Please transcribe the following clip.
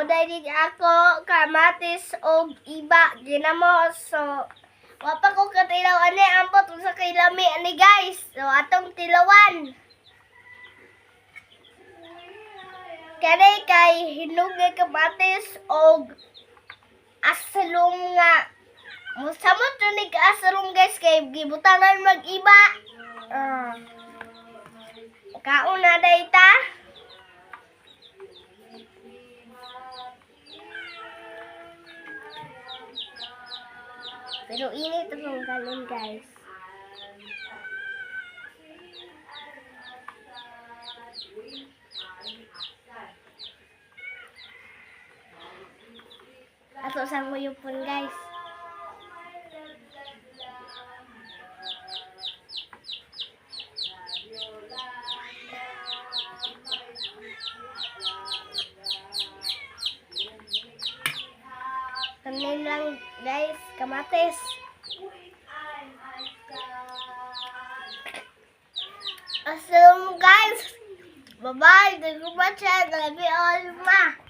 Mo ako kamatis og iba ginamos. So, wa pa ko katilaw ani, ambot unsa kay lami ani, guys. So, atong tilawan. Kani kay hinog nga kamatis og asalong nga musamot ni ka asalong, guys, kay gibutangan mag iba. Kaon na day ta. Pero init itong galon, guys. Ato sa nguyupon, guys. Kanin lang, guys, kamatis. Assume, guys. Bye-bye. Thank you for watching. Love you all. Ma.